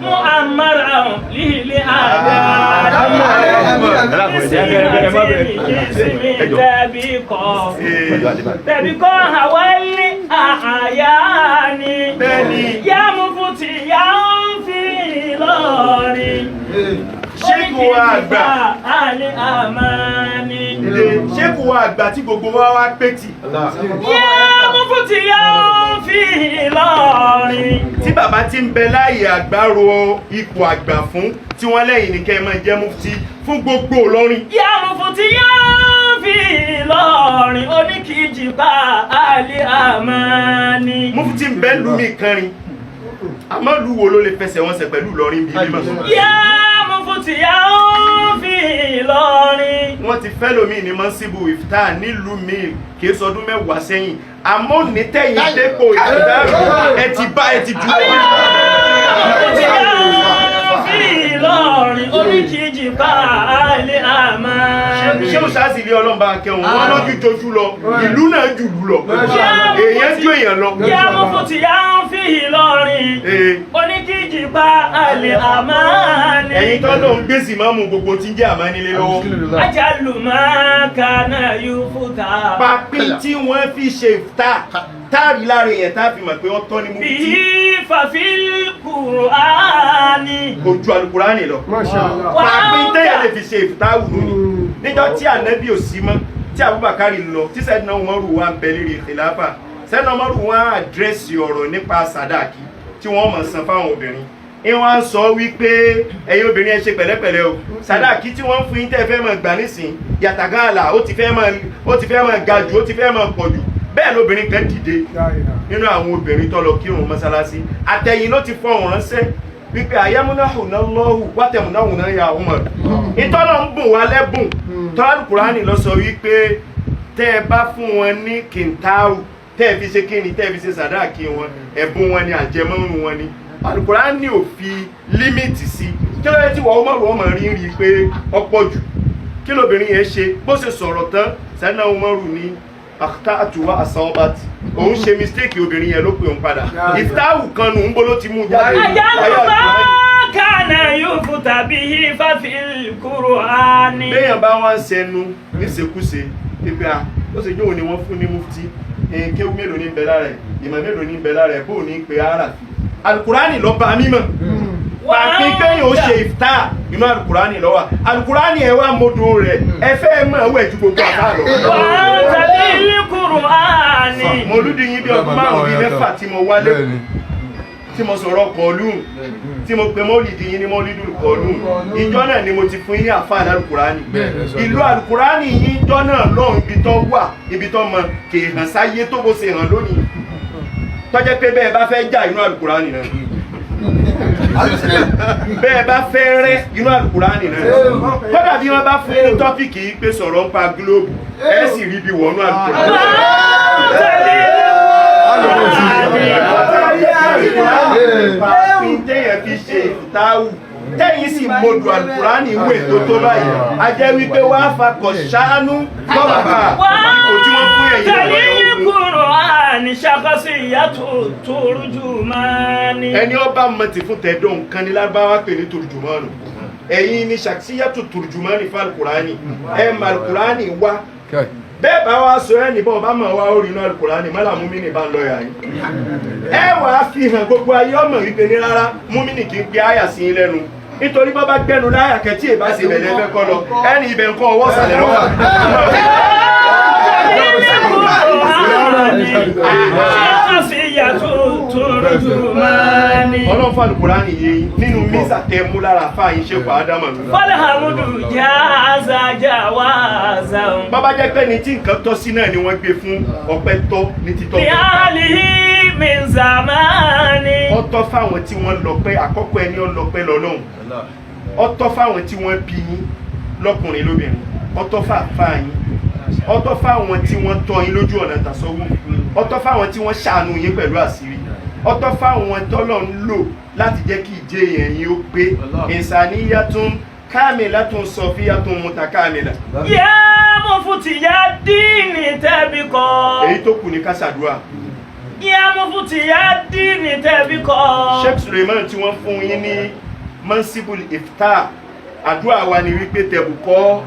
Mu'ammara lili àdáni tẹ̀bí kọ́ tẹ̀bí kọ́ àwálé àyà ni Bẹ́ẹ̀ni. Yá mú fún ti yá ń fi lọ́rin. Ṣéèkù wa àgbà. Àlẹ́ àmàní. Ṣéèkù wa àgbà tí gbogbo wa wá pé tì. Yá mú fún ti yá ń fi lọ́rin. Tí bàbá ti ń bẹ láàyè àgbárò ipò àgbà fún tí wọ́n lẹ́yìn ní kẹ́ ẹ máa jẹ́ mufti fún gbogbo Ìlọrin. Yá mú fún ti yá ń fi lọ́rin. Oníkìjìpá àlẹ́ àmàní. Mufti ń bẹ lù mí kanrin, àmọ́ ìlú wo ló lè fẹsẹ̀ wọn sẹ̀ pẹ̀lú Ìlọrin bíi mímọ́? Yá mú fún ti yá ń fi lọ́rin. Wọ́n ti fẹ́ lómi ní mọ́síbù ìfta nílùú mi kì í sọdún 10 sẹ́yìn, àmọ́ ní tẹ̀yìn dépò ìfta, ẹ ti bá ẹ ti dúró. Ti yá ń fi lọ́rin. Oníkìjìpá àlẹ́ àmàní. Ṣé o ṣáàṣì ilé ọlọ́mọba kẹwọn wọn lójú jojú lọ, ìlú náà jùlù lọ, èèyàn ju èèyàn lọ. Yá mú fún ti yá ń fi lọ́rin. Oníkìjìpá àlẹ́ àmàní. Ẹ̀yin tó lóun gbèsè máa mú gbogbo tí ń jẹ́ àmọ́ nílé lọ́wọ́. Ajalu máa kana yufuta. Papín tí wọ́n fi ṣe ìfta táàrí lára èèyàn tá a fi mọ̀ pé wọ́n tọ́ ní mufti. Bihi fàfil Kùránì. Kò ju alukurani lọ. Pàápín téèyàn lè fi ṣe ìfútáwù lónìí, níjọ́ tí ànábì ò sí mọ́, tí Abubakar lọ, tí Sẹ́dínà Umaru wà ń bẹ lérí ìkìláfà, Sẹ́dínà Umaru wà àdírẹ́sì ọ̀rọ̀ nípa sàdáàkì tí wọ́n mọ̀ san fáwọn obìnrin. Ìwọ̀n á sọ wípé ẹ̀yin obìnrin, ẹ ṣe pẹ̀lẹ́pẹ̀lẹ́ o, sàdáàkì tí wọ́n ń fún yín tẹ́ fẹ́ mọ̀ gbà nísìn yàtàgàlà, ó ti fẹ́ mọ̀ ga jù, ó ti fẹ́ mọ̀ pọ̀ jù. Bẹ́ẹ̀ lóbìnrin kan dìde nínú àwọn obìnrin tó lọ kírun mọ́sálásí, àtẹ̀yìn ló ti fọhùn ránṣẹ́ wípé àyámúnáhùná lọ́hù wátẹ̀múnáhùná ya Umar, ìtọ́lọ̀ ń bùn wá lẹ́bùn tọ́lá Kùránì lọ sọ wípé tẹ́ ẹ bá fún wọn ní kìntáàrù, tẹ́ ẹ fi ṣe kíni, tẹ́ ẹ fi ṣe sàdáàkì wọn, ẹ̀bùn wọn ni, àjẹmọ́rùn wọn ni. Àlùkùránì ò fi límìtì sí. Kí ló dé tí wọ́n Umaru ọmọ rí rí pé ọ̀pọ̀ jù? Kí lóbìnrin yẹn ṣe? Bó ṣe sọ̀rọ̀ tán, sẹ́nà Umaru ní àtà àtúwà àsáwọ́bàtì, òun ṣe mistake, obìnrin yẹn ló pè òun padà. Ìftáwù kan nù ń bó ló ti mú jáde. Ajalu máa kana yufuta bihi fàfil Kùránì. Béèyàn bá wá ń sẹnu níṣekúṣe pípẹ́ a ó ṣe jóun ni wọ́n fún ní mufti, kéwú mélòó ní bẹ lára ẹ̀, ìmọ̀ mélòó ní bẹ lára ẹ̀, bóun ní pe ara fi alukurani lọ bá mímọ̀ pàpín kéèyàn ó ṣe ìfta inú alukurani lọ wà. Alukurani ẹ wá mọdún rẹ, ẹ fẹ́ mọ̀ ẹ wẹ̀ ju gbogbo àbá lọ. Wà tàbí Kùránì. Mo lùdí yín bí ọdún 5 bíi 6 tí mo wálé, tí mo sọ̀rọ̀ kọ̀ọ̀lù, tí mo pe mọ́lìdì yín ní mọ́lìdù kọ̀ọ̀lù. Ìjọ náà ni mo ti fún yín àfáà alukurani. Ìlú alukurani yín ìjọ náà lọ́hùn, ibi tó wà, ibi tó mọ kè hàn sáyé tó bó ṣe hàn lónìí, tọ́jẹ́ pé bẹ́ẹ̀ bá fẹ́ jà, inú alukurani náà, bẹ́ẹ̀ bá fẹ́ rẹ́, inú alukurani náà. Kódà bí wọ́n bá fún yín ní tọ́pìkì yìí pé sọ̀rọ̀ ń pa gílóòbù, ẹ̀ sì rí bí wọnú alukurani. Tàbí Kùránì. Pàápín téèyàn fi ṣe ìfútáwù, tẹ́yìn sì modù alukurani ìwé tó tó báyìí, a jẹ́ wípé wàá fakọ̀ ṣáánú lọ́bàbà ipò tí wọ́n fún ẹ̀yìn Tàbí lọ́wọ́. Kùránì ṣàkọsíyàtò turjumani. Ẹni ọba mọ̀tì fún tẹ̀dọ̀ nǹkan ní lárúbáwá pè ní turjumanu. Ẹ̀yin ni ṣàkíyàtò turjumani fún alukurani, ẹ̀ mọ alukurani wá bẹ́ẹ̀ bá wá sọ ẹ́ níbọn bá mọ̀ wá orí inú alukurani mọ́là múmínì bá ń lọ yà yín, ẹ wàá fi hàn gbogbo ayé ọmọ wípé ní rárá, múmínì kì í gbé àyà sí yín lẹ́nu, nítorí bọ́ bá gbẹ́nu láyà kẹtí ìbá ṣe ìbẹ̀lẹ̀ fẹ́ kọ́ lọ ẹni ibẹ̀ ń kọ́ ọwọ́ sàlẹ̀ lọ́wọ́. Kùránì ṣàkọsíyàtò turjumani. Ọlọ́run fún alukurani yé yín nínú mísà tẹ mú lára fáyín ṣe kọ́ ádámà mi. Falhamudu jaza jawaza. Bàbá jẹ́ pé ní tí nǹkan tọ́ sí náà ni wọ́n gbé fún, ọpẹ́ tọ́ ní títọ́. Li ahlihi min zamani. Ọtọ́ fáwọn tí wọ́n lọ́pẹ́ àkọ́kọ́, ẹni ọlọ́pẹ́ lọ́lọ́hun. Ọtọ́ fáwọn tí wọ́n bí yín lọ́kùnrin lóbìnrin, ọtọ́ fàáfàá yín, ọtọ́ fáwọn tí wọ́n tọ́ yín lójú ọ̀nà tàsọ́wọ́, ọtọ́ fáwọn tí wọ́n ṣàánú yín pẹ̀lú àṣírí, ọtọ́ fáwọn tọ́lọ̀ ń lò láti jẹ́ kí ìjẹ́ èèyàn yín ó pé ìsàníyàtún kámìlátún sọfíyàtún mutakámìlà. Yá mufti ya dini tẹ́bi kọ́. Èyí tó kù ní ká ṣàdúrà. Yá mufti yá díìnì tẹ̀bí kọ́. Sheikh Suleiman tí wọ́n fún yín ní mansibul iftar, àdúrà wa ni wípé tẹ̀bùkọ́.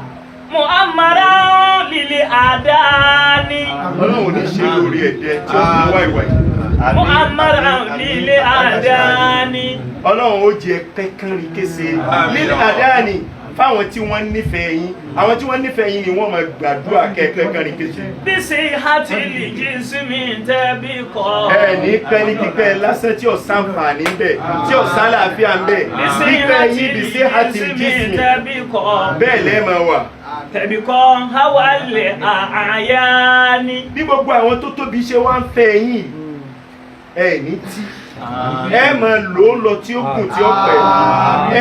Muhammadu lili àdáni. Ọlọ́run ò ní ṣe lórí ẹ̀dẹ́ tí ó fún wá ìwà yìí. Muhammadu lili àdáni. Ọlọ́run ó jẹ pẹ́kánrin kése lílì àdáni fáwọn tí wọ́n nífẹ̀ẹ́ yín. Àwọn tí wọ́n nífẹ̀ẹ́ yín ni wọ́n máa gbàdúrà kẹ́ pẹ́kánrin kése. Bísí hati lì jísmi tẹ̀bí kọ́. Ẹ ní pẹ́ ní pípẹ́ lásán tí ò sáǹfààní ń bẹ, tí ò sálàáfíà ń bẹ. Bísí Pípẹ́ hati yín lì bísí àti jísmi jísmi tẹ̀bí kọ́. bẹ́ẹ̀ lẹ́ẹ̀ máa wà. Tẹ̀bí kọ́ hawalẹ̀ àyáni. Bí gbogbo àwọn tó tóbi ṣe wá ń fẹ́ yín, ẹ ní tí ẹ máa lò ó lọ tí ó kù tí ó pẹ́,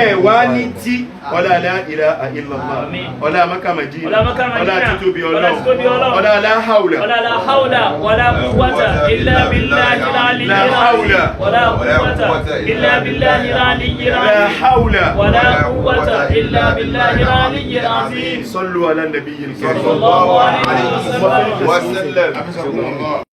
ẹ wá ní tí ọlá la ilaha illallah, ọlá Mákà Mádínà, Ọlá Mákà Mádínà, ọlá títóbi ọlá títóbi Ọlọ́run, Ọlọ́run, ọlá la hawla, wala la hawla wala quwwata illa billahi al-aliyyil La hawla. azim. Wala quwwata illa billahi al-aliyyil la azim. hawla. Wala quwwata illa billahi al-aliyyil azim. Sallu ala nabiyyil karim. Sallallahu alayhi wa sallam. Wa sallam.